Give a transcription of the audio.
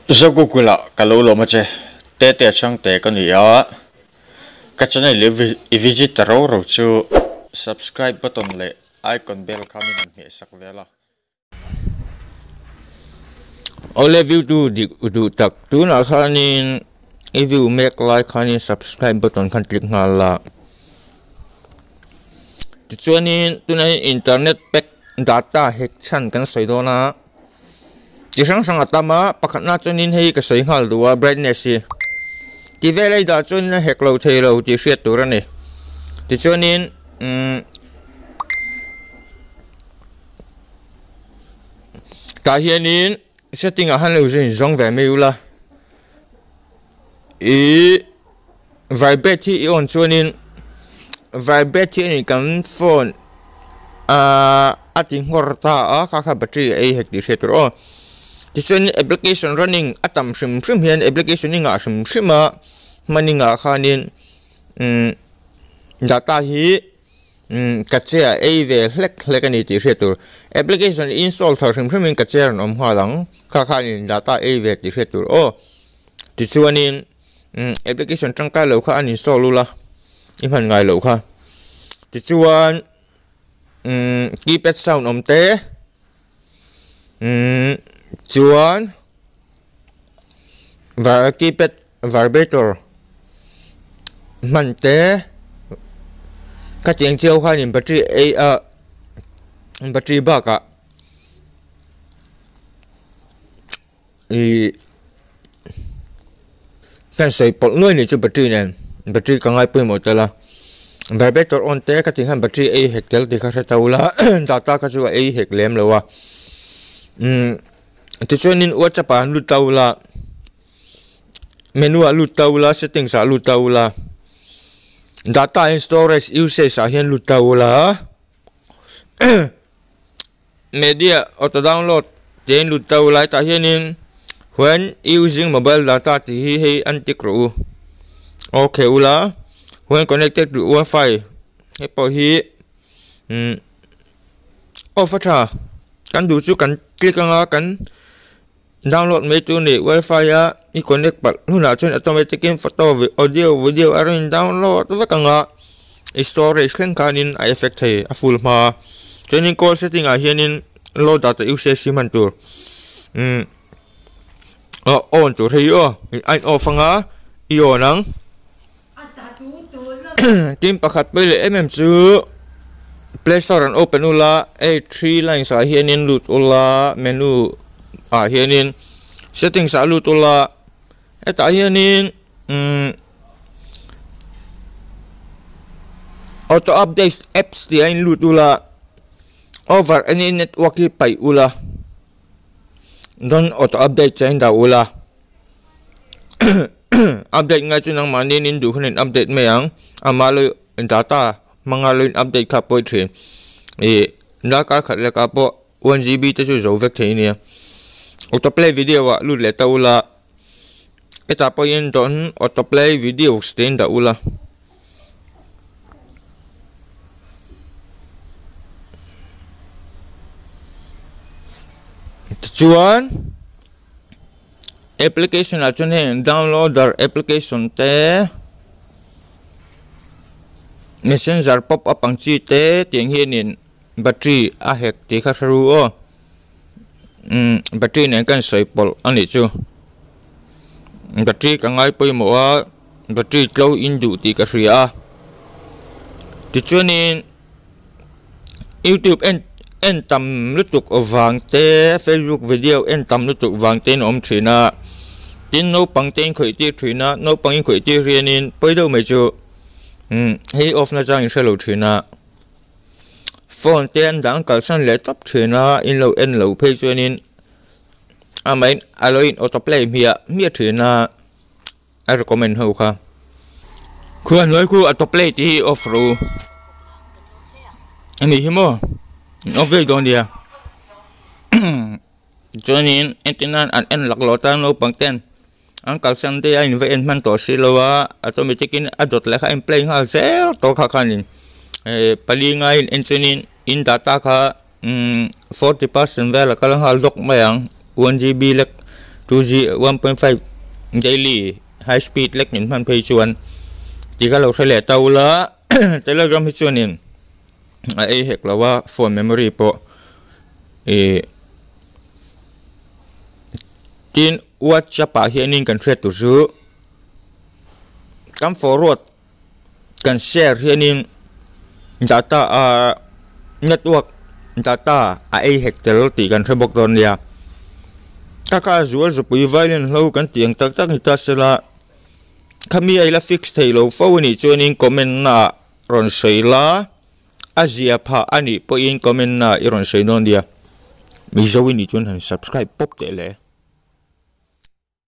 Zogoogle-ah ka lo lawm a che. Tete Chhangte ka ni a, ka channel i visit ta ro ro chu subscribe button leh icon bell kha min han hmeh sak vel a. Awle view tu dik duh tak tunah khanin i view mek lai khanin subscribe button khan click nghal la. Tichuanin tunah hian internet pack data hek chhan kan sawi dawn a. Chi hrang hrang a tam a, pakhatna chuanin hei ka sawi nghal duh a brightness hi ti vel a i dah chuanin a hek lo thei lo tih hriat tur a ni. Tichuanin umm tah hianin setting ah hian lo zin zawng ve mai ula ihh vibrate hi i on chuanin vibrate hi a ni kan phone ahh a ti nghawr ta a kha kha battery a ei hek tih hriat tur aw tichuan application running a tam hrim hrim hian application i ngah hrim hrim a hman i ngah khanin umm data hi umm ka che a ei ve hlek hlek a ni tih hriat tur application install thar hrim hrim in ka che a rawn awm nghal ang kha khanin data ei ve tih hriat tur aw tichuanin. umm application tangkai loh kha an install ula i hman ngai loh kha tichuan umm keypad sound awm te umm chuan var keypad vibrator hman te khatiang chiau khanin battery ei ah battery bakah Ihh kan sawi pawlh nuai nih chu battery nen battery ka ngai pawimawh tel a vibrator on te ka tih khan battery ei hek tel tih kha hre ta ula data kha chu a ei hek lem lo a umm tichuanin whatsapp ah an lut ta ula menu ah lut ta ula settings ah lut ta ula data and storage usage ah hian lut ta ula. Media auto download tih a inlut to lai tah hianin when using mobile data tih hi hei an tick rawh u okay ula when connected to wifi hei pawh hi umm off a tha kan duh chu kan click anga kan download mai tur a ni wifi a i connect palh hunah chuan automatic in photo audio video a rawn in download vek ang a i storage thleng khanin a effect thei a full hma chuanin call setting ah hianin low data usage hi hman tur umm ah on tur hei hi aw a in off anga i on ang tin pakhat pawh leh em em chu play store an open ula hei three lines ah hianin lut ula menu ah hianin settings ah lut ula hetah hianin umm auto update apps tih a inlut ula over any network hi paih ula don't auto update chu a indah ula. Update ngai chu nangmah nen in duh hun in update mai ang ama lo data hmanga lo in update kha pawi thin ih darkar khat leka pawh one gb te chu zo vek thei ania auto play video ah lut leh ta ula hetah pawhin dawn auto play videos te in dah ula. Tichuan. Application ah chuan heng downloader application te messenger pop up ang chi te tiang hianin battery a hek tih kha hre ru aw umm battery nen kan sawi pawlh a nih chu battery ka ngai pawimawh a battery tlo in duh tih ka hria a tichuanin. Youtube en en tam lutuk vang te facebook video en tam lutuk vang te in awm thin a tin naupang te in khawih tir thin a naupang in khawih tir hianin pawi deuh mai chu umm hei off na chang in hre lo thin a phone te an dang kalsan leh tawp thin a in lo en lo phei chuanin amahin a lo in auto play hmiah hmiah thin a. A recommend ho kha. Khuan hnuai khu auto play tih hi off rawh u. Ani hi maw off vek dawn nia. Chuanin entir nan an en laklawh tan naupang ten an kalsan te a in va en hman tawh si lo a automatic in a dawt leh kha a in play nghal zel tawh kha khanin eh pali ngaiin en chuanin in data kha umm 40% vel a kal nghal zawk mai ang 1 gb lek. 2G 1.5 daily high speed lek in hman phei chuan tih kha lo hre leh ta ula telegram hi chuanin a ei hek lo a phone memory pawh ih tin whatsapp ah hianin kan hriat tur chu kan forward kan share hianin data ah network data a ei hek tel tih kan hre bawk dawn nia ka kha zual zupui violin hlo kan tih ang tak tak ni ta sela khami a ila fix thei lo fo anih chuanin comment naah rawn sawi la a zia phah anih pawhin comment naah i rawn sawi dawn nia mizo i nih chuan han subscribe pawp teh le.